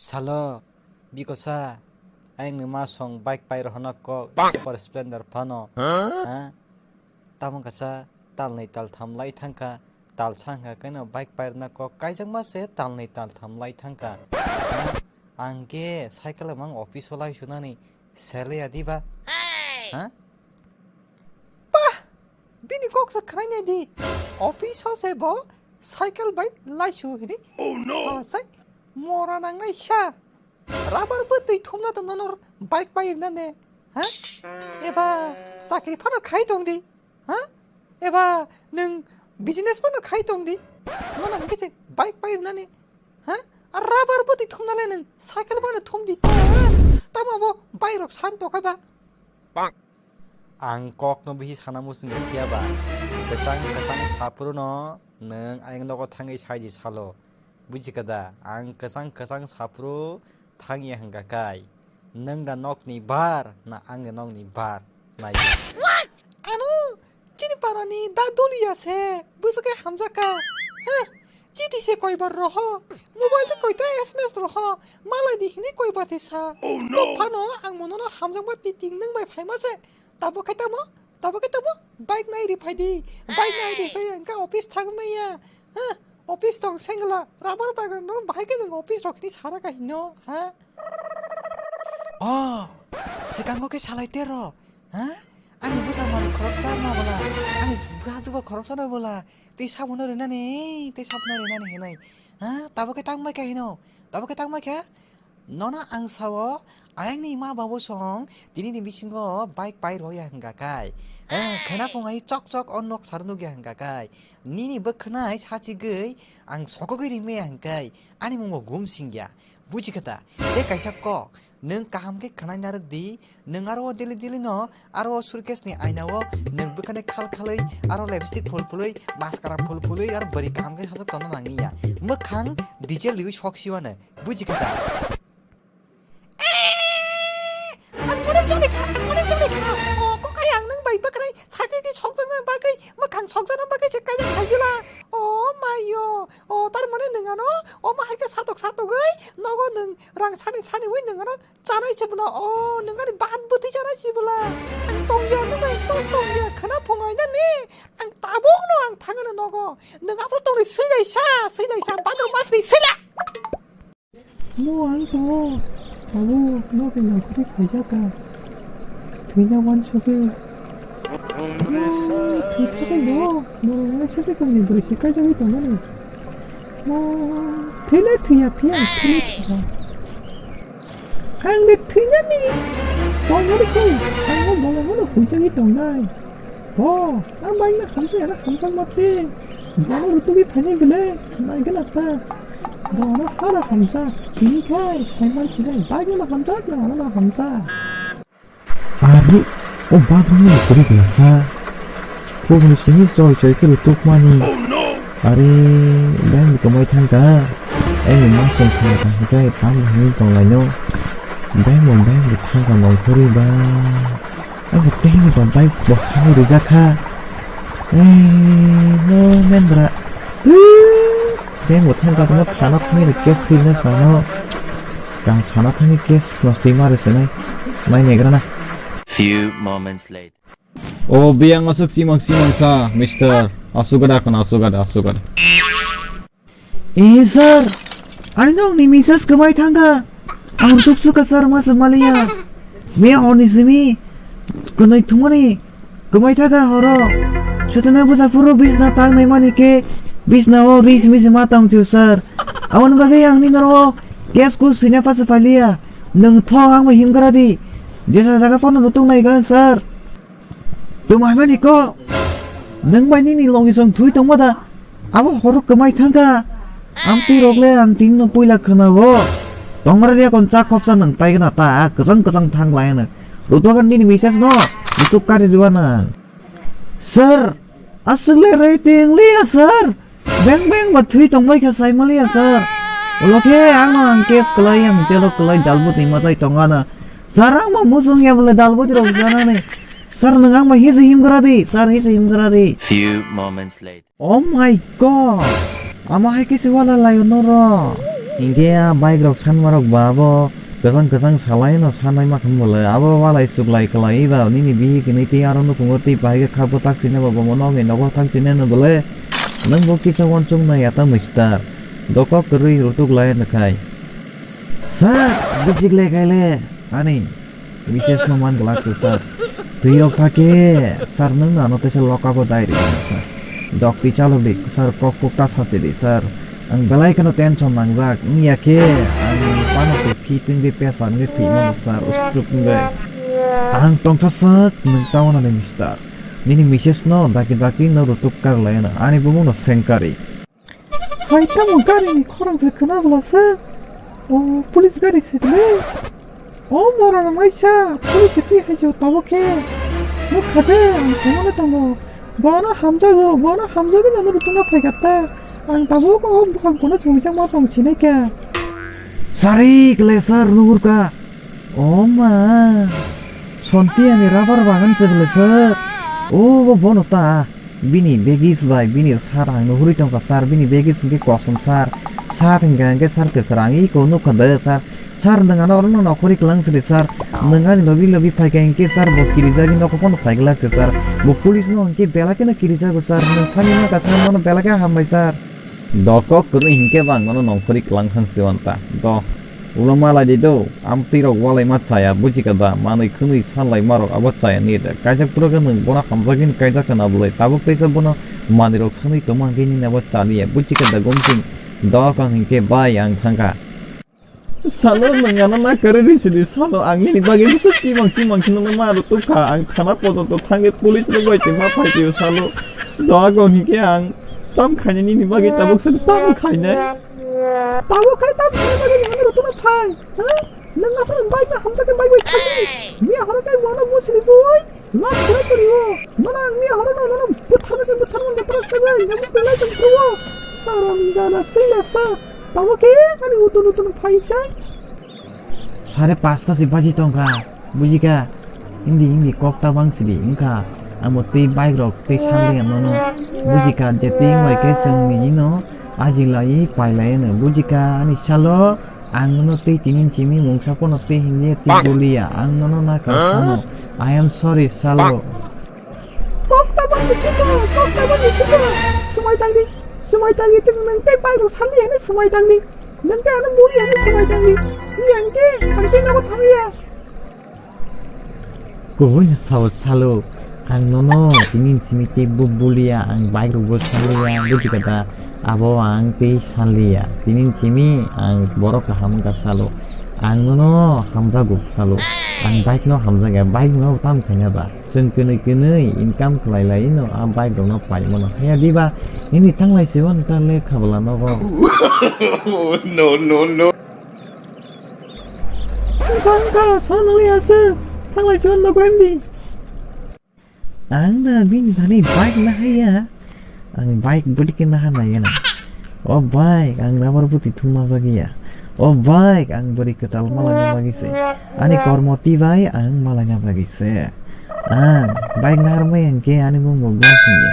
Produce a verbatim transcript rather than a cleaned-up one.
Salo, bikosa, ayang ni ma song bike pai rohona kok, Super Splendor phano. Ha? Tamo kasa, tal nai tal tham lai thangka, tal sangka kaino bike pai rwna kok kaijak ma se tal nai tal tham lai thangka. Ha? Ang ke cycle mang office o lai sunani, sele ya diba? Ha? Pah! Bini kok sa khnainai di. Office o se bo cycle bai laisu hini. Oh no! Sa sai mora nangnai sa. Rubber bo twi thumna to nono bike bai rina ne. Ha? Eba chakri phano khai tong di. Ha? Eba nwng business phano khai tong di. Nono hwnkhe se bike bai rina ne. Ha? A rubber bo twi thumna le nwng cycle phano thum di. Ha? Tamo bo bike rok san to khai ba. Ang kokno bihi sana muchung ya phiya ba. Kwchang kwchang saphuru no nwng ayang nogo thangwi sai di salo. Buji kha da? Ang kwchang kwchang saphuru thang ya hwnkha kai. Nwng da nokni bar na ang da nokni bar? Nai di. Ano, chini parani da doliya se, bwswk khe hamjak kha. Heh, chiti se koibar roho, mobile tei koita S M S roho, malai di hini koibar tei sa. Oh no! Phano ang mono no hamjakma twi ting nwng bai phaima se. Tabuk khe tamo, tabuk khe tamo, bike nai ri phai di, bike nai ri phai ang kha office thang maya. Heh, office tong sengla, rubber bagan no bahai khe nwng office rok ni sara kha hino, ha? Oh, swkango khe salai tero, ha? Ani bwsa mani khoroksa no bola, ani bwsa khoroksa no bola, tei sabuno rinani, tei sabuno rinani hinai, ha? Tabuk khe tang mai kha hino, tabuk khe tang mai kha? Nono ang sao, ayangni ma babu song, tini ni bisingo bike pai roya hwnkha kai. Eh, khena phungai chok chok o nok sar nukya hwnkha kai. Nini bwkhwnai sachigwi ang sokogwi rimaya hwnkhe, ani mungbo gum singya. Buji kha da? Tei kaisa kok, nwng kaham khe khwnai narwk di, nwng aro o daily daily no, aro o suitcase ni aina o nwng bwkhani khal khalwi, aro lipstick phul phulwi, mascara phul phulwi, aro bwrwi kaham khe sajak tongna nangya. Mwkhang diesel riwi sok siwano. Buji kha da? Ang mani joli kha, ang mani joli kha. O, kokai ang nang bai bakrai, sachi ki sokjakna bagwi, makhang sokjakna bagwi se kaijak khaigila. O, mayo. O, tar mani nang ano, o, ma hai khe satok satogwi, nogo nang rang sani sani wi nang ano chanai se bwla. O, nang ani ban bwtwi chanai se bwla. Ang tongya, nang bai tos tongya, khana phungai na ni. Ang tabuk no ang thangano nogo. Nang aphuru tongni swilai sa, swilai sa, bhadra mas ni swila. No, ang tongo. Abo, no khe nangkukhe khaijak kha. Thwina uansukhe. Thwikhe bo, borok uansukhe tongni bwrwi se kaijagwi tongmani. No, thwile thwiya phiya, thwile thwiya. Ang de thwinani tongmani khe, ang bo bolongno huijagwi tongnai. Bo, ang bai na hamsa, ano hamsa mate. Bono rutugi phaini bile, naigena ta. Bono hara hamsa, tini khai, saiman sinai, bai no hamsa, na ano hamsa. Ari, o bagni kuri gena ha. Kugni sini choi choi ke rutuk mani. Ari, bai ni kamai thangka. Ai ni masong thangka, hikai tam ni tong lai no. Bai mo, bai ni thangka nong kuri ba. Ang bo tei ni ba bike bo hani rijak kha. Eh, no, mendra. Bike bo thangka tongma thana thangwi ni case khilna sano. Kang thana thangwi case no swi ma rwswnai. Mai negra na. Few moments later. O, biyang aswk simang simang kha, mister. Aswk gada khna, aswk gada, aswk gada. Eh, sir, ani nokni message kwbai thangkha. Ang rwtuk sukha, sir, ma se maliya. Miya horni simi kwnwi thumani kwbai thangkha horo. Sutana bwsa phuru bisna tang naimani khe bisna o ri simi se ma tong chu, sir. Aboni bagwi ang nini oro case ku swina pasa paliya. Nwng thok ang bai himkra di. Jesa jaga phano nutung nai gan, sir. Twmai mani ko, nwng bai nini logi song thui tongma da? Abo horo kwmai thangkha. Amtwi rok le ang tini no puila khwnago. Tongra dia kon chak khopsa nwng paigna ta, kwchang kwchang thang lai ano. Rutugan nini message no, YouTube kari rwna. Sir, aswk le rei teng liya, sir. Beng beng ba thwi tongbai kha sai maliya, sir. Ulo khe ang no ang case kwlai, ang telo kwlai dalbut ni matai tongana. Sir, ang bo muchung ya bole dalbut rok janani. Sir, nwng ang bai hisi himgra di, sir, hisi himgra di. Few moments later. Oh my God! Ama hai khe se wala layo noro. Hinkhe a bike rok sanmarok ba abo kwchang kwchang salaino sanai makhang bole abo walai chuklai kwlai ba nini bihik hinwi tei aro nukhungo tei bahai khe kha bwthak sina ba bomo nokni nogo thang sina no bole nwng bo kisa uansuk nai ata mister. Dokok kwrwi rutuk lai nakhai. Sir, bichik le kaile ani. Mises no man glak sir. Twi rok thake, sir nwng ano tesa loka go dai ri sir. Dok twi chalok di sir, kok kok ta sase di sir. Ang belai kheno tension nangjak, wngya khe ang pano twi phi twngwi pesa wngwi thwi mano sir, ustruk wngwi. Ang tongsa sak nwng tamo nani mister. Nini mises no daki daki no rutuk kar lai ano, ani bumung no sengkari. Hai tamo gari ni khorang se khwna bwla se. O police gari se le. O mora no maisa police se ti hai jo tabo khe. Mo khade ang khwna le tongo. Bono hamjago, bono hamjago no no tuna phai gatta. Ang tabo ko o bukhang kono chumisa ma tong chine khe. Sari kle sir nuhur ka. O ma. Sonti ani rubber bagan se bwle sir. O bo bono ta. Bini bagis bai bini sir ang nuhuri tongkha sir, bini bagis hwnkhe kosom sir, sir hwnkha hwnkhe sir kwchwrang iko nukha de sir, sir nwng ano oro no nokhorwi kwlang sidi sir, nwng ani logi logi phaikha hwnkhe sir bo kirijagwi nokho phano phaiglak se sir, bo police no hwnkhe belai kheno kirijago sir, nwng thani nokha sir nono belai khe hambai sir. Dokok kwrwi hinkhe bo ang nono nongkhorwi kwlang thang se uanta. Do, ulo malai di do, amtwi rok walai ma chaya, buji ka da, manwi khwnwi sanlai ma rok abo chaya ni da. Kaijak pura khe nwng bono hamjagwi ni kaijak kana bwlai. Tabuk teisa bono manwi rok sanwi tongma hwnkhe nini abo chaliya, buji ka da gomsing. Dokok hinkhe bai ang thangkha. Salo nwng ano na kwrwi ri sidi, salo ang nini bagwi bwswk kimang kimang kheno ma rw tukha, ang thana pojonto thangwi police rok bai tongma phaikhe salo. Doago hinkhe ang tam khainai nini bagwi tabuk se tam khainai. Tabuk khai tam khainai bagwi nini rw tuna phai. Ha? Nwng aswk bike na hamjakhe bike bai thangwi. Miya horo khe wano musri bui. Last khe kori o. Nono ang miya horo no nono butharno khe butharno butharno khe bai. Nwng belai tong khe o. Saro ni jana sila sa. Tamo khe ani utu utu phai sa. Sare pasta se baji tongkha, bujikha? Hindi hindi kok ta bang sidi wngkha, amo tei bike rok tei sandeng nono bujikha, je tei wngbai khe chwng nini no ajilai pailai no bujikha ani salo, ang nono tei tini simi mungsa pono tei hindi tei goliya, ang nono na ka sano, I am sorry salo. Kok ta bang sidi, kok ta bang sidi, sumai tangdi, sumai tangdi, tei nwng tei bike rok sandeng ani sumai tangdi. Nang khe ano bui ano swmai tangdi. Yang khe ang khe nogo thangya. Kubui no sao salo. Ang nono tini simi tei bu bulia ang bike rok bo saliya buji kata abo ang tei saliya tini simi ang borok kaham wngkha salo. Ang nono hamjago salo. Ang bike no hamjakya bike no tam khaina ba. Chwng kwnwi kwnwi income khlai lai no a bike rokno pai mano. Haya diba nini thanglai se wan ta le khabla nogo. No, no, no. Bangka sanali ase thanglai se wan nogo M D. Ang na bini thani bike na haya. Ang bike bwdike naha naiya na. O bike, ang rubber bwtwi thumma bagwi ya. O bike, ang bwrwi kwtal malaina bagwi se. Ani kormo twi bai ang malaina bagwi se. Ang bike naharmai hwnkhe ani mungbo Gonsing ya.